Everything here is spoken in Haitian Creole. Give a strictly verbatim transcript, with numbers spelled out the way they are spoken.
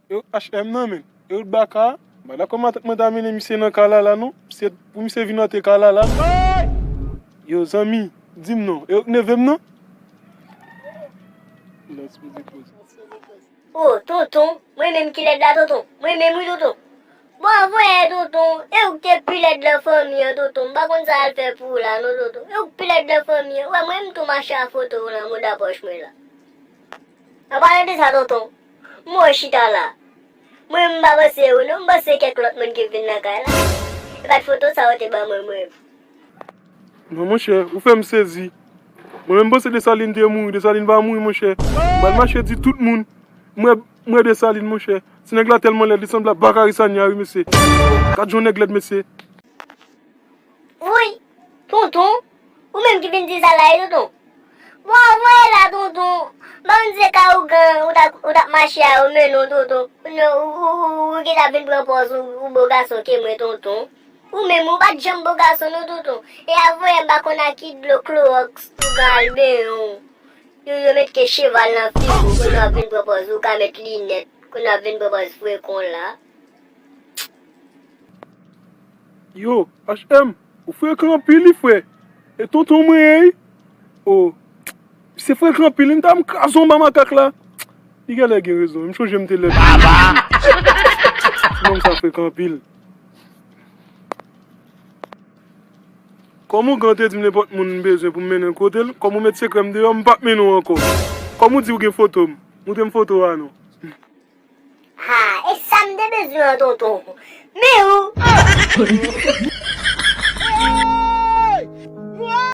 Yo, H M nan, men. Yo, baka. M pa dakò matant mwen ta mennen misye nan Kalala, non. Misye, pou misye vin antre Kalala, non. Yo, zanmi, di m non. Yo, neve m, non. Lè sipoze poze. O, tonton, mwen menm ki lèd la, tonton. Mwen menm, wi, tonton. Bon, anvan yè, tonton, e ou k te pi lèd nan fanmi an, tonton. M pa konn sa y al fè pou ou la, non, tonton. E ou k pi lèd nan fanmi an. Ou wè, mwen menm tou mache a foto w nan mouda pòch mwen la. An palan de sa, tonton, mwen chita la. Mwen, m pa panse ou, non, m panse kèk lòt moun ki vin nan kay la. E pa t foto sa ou te ban mwen, mwen. Non, monchè, ou fè m sezi. Mwen menm panse Desalin te mouri, Desalin pa mouri, monchè. M pral mache di tout moun. M wè, m wè Desalin, monchè. Ti nèg la tèlman lèd, li sanble ak Bakary Sagna, wi, mesye. Gad jan nèg lèd, mesye. Woy, tonton, ou menm ki vin di sa la, wi, tonton. Bon, anvan yè la, tonton, ban m di se ka ougan, ou t ap, ou t ap mache a yo mennen w, tonton. Ou, ou, ou, ou gentan vin pran pòz ou, ou bo gason ke mwen, tonton. Ou menm, ou pa t janm bo gason, non, tonton. E anvan yè, m pa konn ak ki dlo klowòks ougan al benyen w. Yo, yo met ke cheval nan figi w, kounye a w ap vin pran pòz ou ka met linèt, kounye a w ap vin pran pòz frekon la. Yo, H M, ou frekan anpil, wi, frè. E tonton mwen ye, wi. O, misye frekan anpil, wi, m ta m kraze w anba makak la. Li genlè gen rezon, m chonje m te lèd. Ti nonm sa frekan anpil. Kòm ougan te di m nenpòt moun m bezwen pou m mennen l kote l, kòm ou met sekrè m deyò, m p ap mennen w ankò. Kòm ou di ou gen foto m, montre m foto a non. Ha, e sa m te bezwen an, tonton. Men ou!